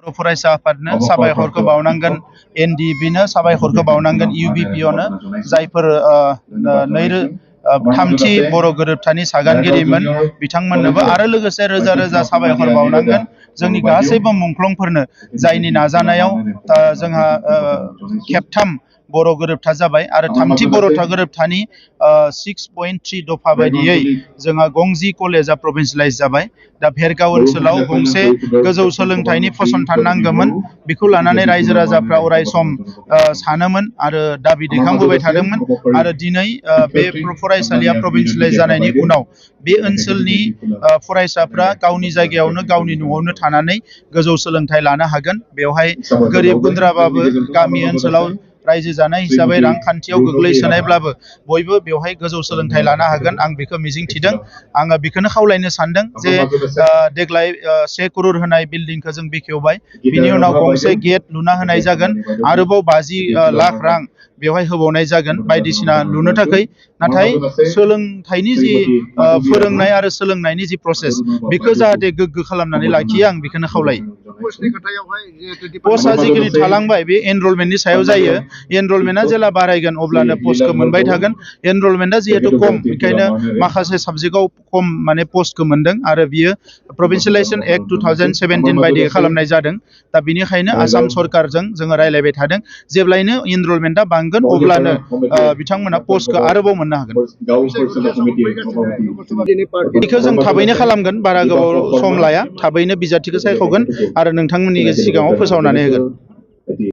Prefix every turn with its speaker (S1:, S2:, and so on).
S1: बर' फरायसा आफादनो साबायखरखौ बावनांगोन एनडिबिनो साबायखरखौ बावनांगन इउबिपिअनो जायफोर थामथि बर' गोरोबथानि सागानगिरिमोन बिथांमोननोबो आरो लोगोसे रोजा रोजा साबायखर बावनांगोन जोंनि गासैबो मुंख्लंफोरनो जायनि नाजानायाव जोंहा खेबथाम बर' गोरोबथा जाबाय आरो थामथि बर' गोरोबथानि 6.3 दफा बायदियै जोंहा गंजि कलेजा प्रभिन्सियेलाइज जाबाय दा भेरगाव ओनसोलाव गंसे गोजौ सोलोंथाइनि फसंथान नांगौमोन बेखौ लानानै रायजो राजाफ्रा अराय सम सानोमोन आरो दाबि दैखांबोबाय थादोंमोन आरो दिनै बे फरायसालिया प्रभिन्सियेलाइज जानायनि उनाव बे ओनसोलनि फरायसाफ्रा गावनि जायगायावनो गावनि न'आवनो थानानै गोजौ सोलोंथाइ लानो हागोन बेवहाय गोरिब गुन्द्राबाबो गामि ओनसोलाव रायजो जानाय हिसाबै रांखान्थियाव गोग्लैसोनायब्लाबो बयबो बेवहाय गोजौ सोलोंथाइ लानो हागोन आं बेखौ मिजिंथिदों आङो बेखौनो खावलायनो सानदों जे देग्लाय 1 करोड़ होनाय बिल्डिंखौ जों बेखेवबाय बिनि उनाव गंसे गेट लुना होनाय जागोन आरोबाव 50 लाख रां बेवहाय होबावनाय जागोन बायदिसिना लुनो थाखाय नाथाय सोलोंथाइनि जि फोरोंनाय आरो सोलोंनायनि जि प्रसेस बेखौ जाहाथे गोग्गो खालामनानै लाखियो आं बेखौनो खावलायो पस्टआ जिखिनि थालांबाय बे एनरलमेन्टनि सायाव जायो एनरलमेन्टआ जेला बारायगोन अब्लानो पस्टखौ मोनबाय थागोन एनरलमेन्टआ जिहेतु खम बेखायनो माखासे साबजेक्टआव खम माने पस्टखौ मोनदों आरो बियो प्रभिन्सियेलाइजेसन एक्ट 2017 बायदि खालामनाय जादों दा बिनिखायनो आसाम सरकारजों जोङो रायलायबाय थादों जेब्लायनो एनरलमेन्टआ बांगोन अब्लानो बिथांमोना पस्टखौ आरोबाव मोननो हागोन बेखौ जों थाबैनो खालामगोन बारा गोबाव सम लाया थाबैनो बिजाथिखौ सायख'गोन आरो नोंथांमोननि सिगाङाव फोसावनानै होगोन